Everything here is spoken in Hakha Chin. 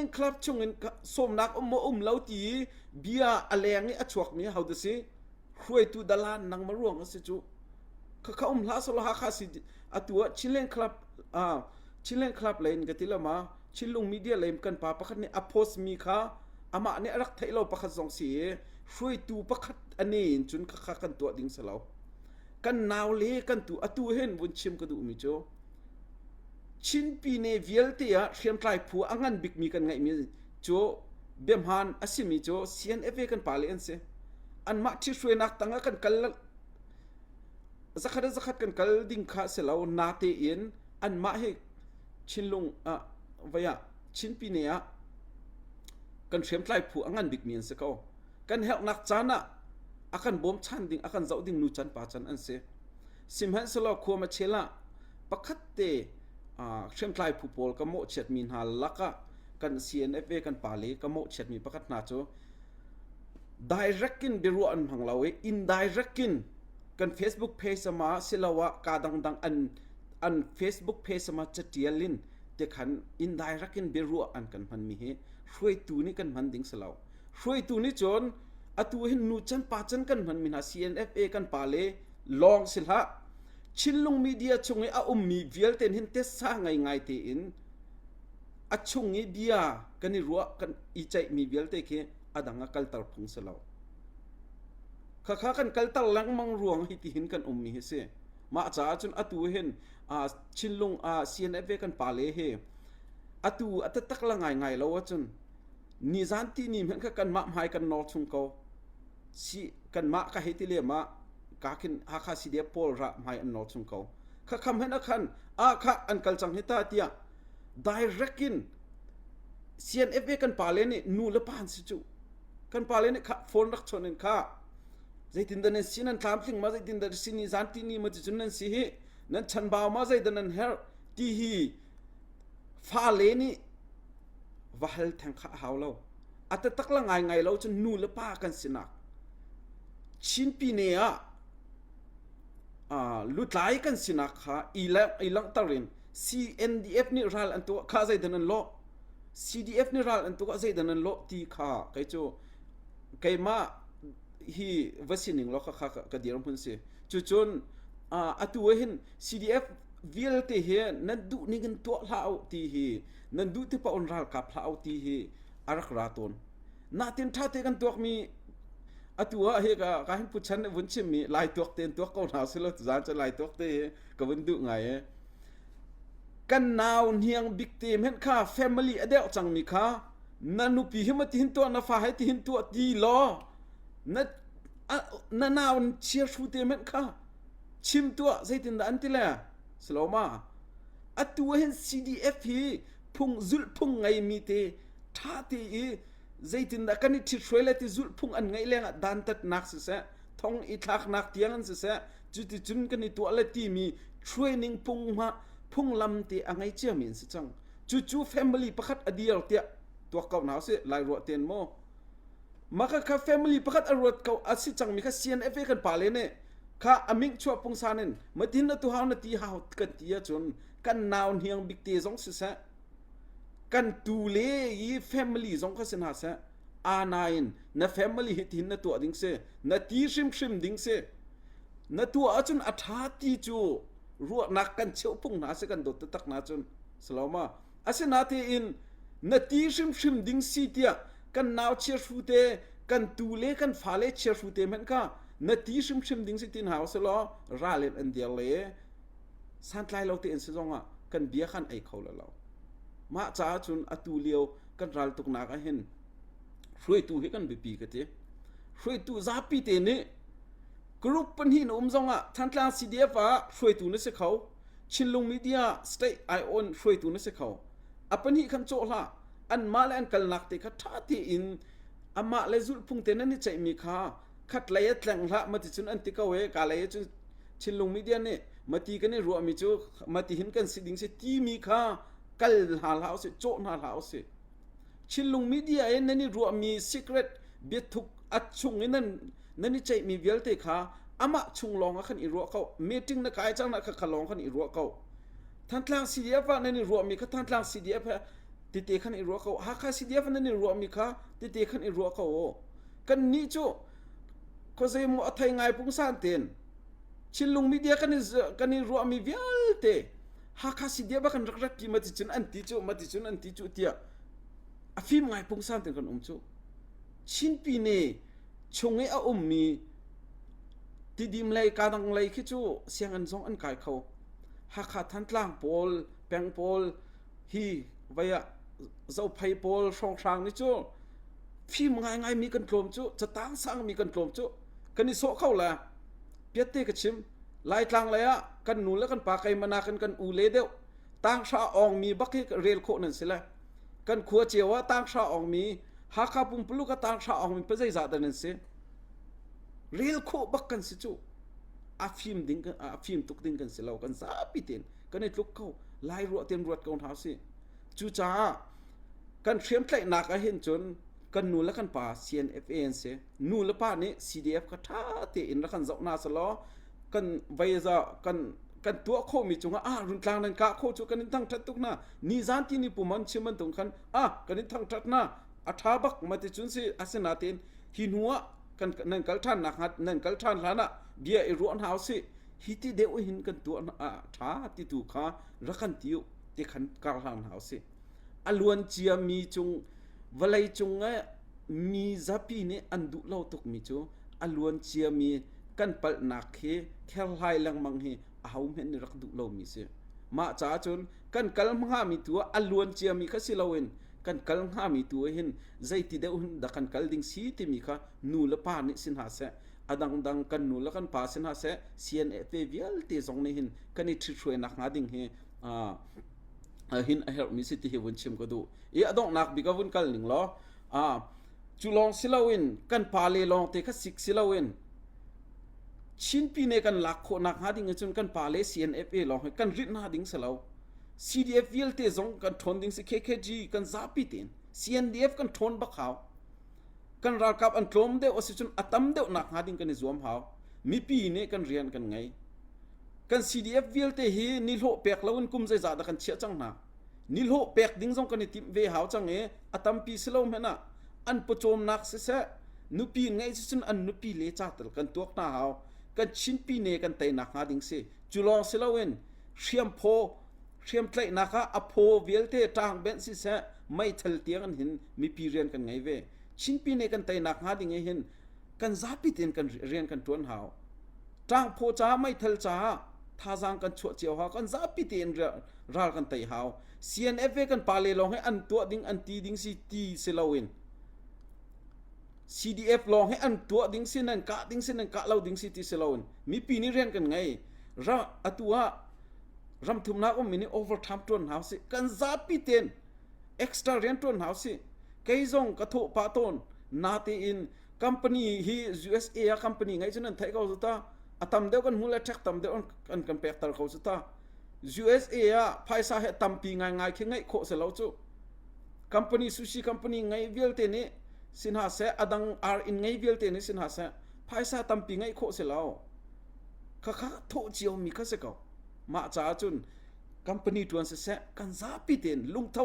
Chinland Club chungin sawmnak um maw um lo ti i bia a leng i a chuakmi ho dah si? Hruaitu dalan nangmah ruang a si cu. Khakha um hlah selaw Hakha si atu ah Chinland Club ah Chinland Club lei in ka ti lo ma Chinlung Media lei kan pa pakhat nih a post mi kha amah nih a rak theih lo pakhat zong si i hruaitu pakhat a ne in cun khakha kan tuah ding si lo. Kan nau le kan tu atu hin vun chim ka duhmi cu Chin pine vialte ah hriamtlai phu a ngan bikmi kan ngeihmi cu biahmaan a simi cu CNFA kan pale an si. Anmah ṭhithruainak tangah kan kal zakhat a zakhat kan kal ding kha si lo natein anmah hi Chinlung ah vai ah Chin pine ah kan hriamtlai phu a ngan bikmi an si ko. Kan herhnak caan ah a kan bawmchan ding a kan zoh ding nu can pa can an si. Sihmanhsehlaw khua machel ah pakhat te hriamtlai phu pawl ka mawhchiatmi hna lakah kan CNFA kan pale ka mawhchiatmi pakhat hna cu direct in biaruah an hmang lo i indirect in kan Facebook page sama siloah ka dangdang an an Facebook page sama catial in te khan indirect in biaruah an kan hmanmi hi hruaitu nih kan hman ding si lo. Hruaitu nih cun atu hin nu can pa can kan hmanmi hna CNFA kan pale lawng si hlah. Chinlung media chung i a ummi vialte hin tessa ngai ngai tein a chung i bia kan i ruah kan i ceihmi vialte khi a dang a kalter phung si lo. Khakha kan kalter lengmang ruang hi tihin kan ummi hi si. Mah caah cun atu hin Chinlung CNFA kan pale hi atu a taktak la ngai ngai lo ahcun nizan ti ni hmanh kha kanmah hmai kan nawr chung ko. Si kanmah ka hei ti lem ah ka khin Hakha CDF pawl ra hmai an nawr chung ko. Kha kham hen a khan ah kha an kal cang hi ta tiah direct in CNFA kan pale nih nu le pa an si cu. Kan pale nih kha phone rak chon in kha zeitin dah nan si nan tlamtling ma zeitin dah si ni zan ti ni ma ti cun nan si hi nan chanbau ma zeidah nan herh ti hi fale nih va hal theng kha a hau lo. A taktak la ngai ngai lo cun nu le pa kan sinak Chin pine ah lutlai kan sinak kha i langhter in CNDF nih ral an tuah kha zeidah nan lawh CDF nih ral an tuah zeidah nan lawh ti kha kei cu keimah hi va sining law kha kha ka dirhmun si cucun atu ah hin CDF vialte hi nan duh ning in tuah hlah u ti hi nan duh ti paoh in ralkap hlah u ti hi a rak ra tawn. Natin ṭha te kan tuakmi atu ah hi ka ka hin puchan nih vun chimmi lai tuak te in tuak ko hna silo tuzaan cu lai tuak te hi ka vun duh ngai e. Kan nau hniang bik te hmenh kha family a deuh cangmi kha na nupi hi ma tihin tuah na fa he tihin tuah ti law na na nau chia hru te hmenh kha chim tuah zeitindah an ti le siloma atu hin CDF hi phung zulhphung ngeimi te ṭha te i zeitindah kan i ṭhithruai le ti zulhphung an ngeih lengah dantatnak siseh thong i thlaknak tiang an siseh cuticun kan i tuah le timi training phung hma phunglam te a ngei ciami an si cang cucu family pakhat a dir tiah tuak ko hna usih lai ruah ten maw maka kha family pakhat a ruat ko a si cangmi kha CNFA kan pale nih kha a ming chuah pungsan in matin na tu hau na ti hau kan ti ahcun kan nau hniang bik te zong siseh kan tu le i family zong kha si hna seh anain na family hi tihin na tuah ding si na ti hrimhrim ding si na tuah ahcun a ṭha ti cu ruahnak kan cheuh phung hna si kan dawt taktak na cun saloma asinatein na ti hrimhrim ding si tiah kan nau chiahru te kan tu le kan fale chiahru te hmanh kha na ti hrimhrim ding si tin hau selaw ral in an dir le santlai lo tein si zongah kan bia khan ei kho lo mah caah cun atu lio kan ral tuknak ah hin hruaitu hi kan biapi ka ti hruaitu zapi te nih group pahnih na um zongah Thantlang CDF ah hruaitu na si kho Chinlung Media state ai-on hruaitu na si kho a pahnih khan cawh hlah anmah le an kalnak te kha ṭha tein amah le zulhphung te nan i ceihmi kha khat lei a tleng hlah mati cun an ti ko e ka lei cun Chinlung media nih mati kan i ruahmi cu mati hin kan si ding si timi kha kal hna hlah usih cawh hna hlah usih Chinlung media in nan i ruahmi secret biathuk a chung in nan nan i ceihmi vialte kha amah chung lawng ah khan i ruah ko meeting na kai cang na kha kha lawng khan i ruah ko Thantlang CDF ah nan i ruahmi kha Thantlang CDF he Tete khan i ruah ko. Hakha CDF nan i ruahmi kha tete khan i ruah ko u. Kannih cu khuazei maw a thei ngai pungsan tein Chinlung media kan i kan i ruahmi vialte Hakha CDF ah kan rak rat pi ma ti cun an ti cu ma ti cun an ti cu tiah a fim ngai pungsan tein kan um cu. Chinpi ne chung i a ummi Tidim lei kadang lei khi cu sianginn zong an kai kho. Hakha Thantlang pawl peng pawl hi vei ah Zophei pawl hrawnghrang nih cu fim ngaingai mi kan tlawm cu catang sang mi kan tlawm cu kan i sawh kho le piatte ka chim Laitlang lei ah kan nu le kan pa keimah nakin kan u le deuh tanghra awng mi bak hi rel khawh nan si le kan khua cio ah tanghra awng mi Hakha pumpuluk ah tanghra awng mi pa zeizah dah nan si rel khawh bak kan si cu a fim ding a fim tuk ding kan si lo kan zapi tein kan i tluk ko lai ruah ten ruat ko hna usih cucaah kan hriamtlaihnak ah hin cun kan nu le kan pa CNFA an si nu le pa nih CDF kha ṭha tein rak kan zoh hna selaw kan vei za kan kan tuah khawhmi cungah ah runtlang nan kah khawh cu kan in thangṭhat tuk hna nizan ti ni pum an chim bantuk khan ah kan in thangṭhat hna a ṭha bak ma ti cun si asinain hi hnu ah kan nan kal ṭhan nak hnga nan kal ṭhan hlan ah bia i ruah hna usih hi ti deuh hin kan tuah ah ṭha ti tu kha rak kan ti u ti khan kar hlang hna usih a luan cia mi cung vawlei cung ah mi zapi nih an duh lo tuk mi cu a luan cia mi kan palhnak hi kherhlai lengmang hi aho hmenh nih rak duh lo mi si mah caah cun kan kal hnga mi tu ah a luan cia mi kha si loin kan kal hnga mi tu ah hin zeiti deuh hin dah kan kal ding si timi kha nu le pa nih si hna seh a dangdang kan nu le kan pa si hna seh CNA te vialte zong nih hin kan i ṭhithruainak hnga ding hi hin a herhmi si ti hi vun chim ka duh i a donghnak bik a vun kal ning law cu lawng si loin kan pa le lawng te kha sik si loin Chinpi ne kan lak khawhnak hnga ding cun kan pa le CNFA lawng hi kan rinh hna ding si lo CDF vialte zong kan ṭhawn ding si KKG kan zapi tein CNDF kan ṭhawn bak hau kan ralkap an tlawm deuh a si cun a tam deuh nak hnga ding kan i zuam hau mipi nih kan rian kan ngei kan CDF vialte hi nihlawh pek loin kum zeizah dah kan chiah cang hna nihlawh pek ding zong kan i timh ve hau cang i a tampi si lo hmanh ah an pawcawmnak siseh nupi ngeih si cun an nupi le ca tal kan tuak hna hau kan chinpi ne kan teinak hnga ding si cu lawng si loin hriamphaw hriamtlaihnak ah a phaw vialte ṭang benh siseh meithal tiang an hin mipi rian kan ngei ve Chinpi ne kan teinak hnga ding hin kan zapi tein kan rian kan ṭuan hau ṭangphaw caah meithal caah thazaang kan chuah cio hau kan zapi tein ral kan tei hau CNF ve kan pale lawng hi an tuah ding an ti ding si ti si loin CDF lawng hi an tuah ding si nan kah ding si nan kah lo ding si ti si loin mipi nih rian kan ngei ra atu ah ramthumnak ummi nih overtime ṭuan hna usih kan zapi tein extra rian ṭuan hna usih kei zong ka thawh pah tawn natein company hi USA ah company ngeih cun an theih ko cu ta a tam deuh kan hmu le ṭhek tam deuh an kan pekter ko cu ta USA ah phaisa he tampi ngaingai khi ngeih khawh si lo cu company sushi company ngei vialte nih si hna seh a dang ar in ngei vialte nih si hna seh phaisa tampi ngeih khawh si lo Khakha thawh ciomi kha si ko. Mah caah cun company ṭuan siseh kan zapi tein lungtho.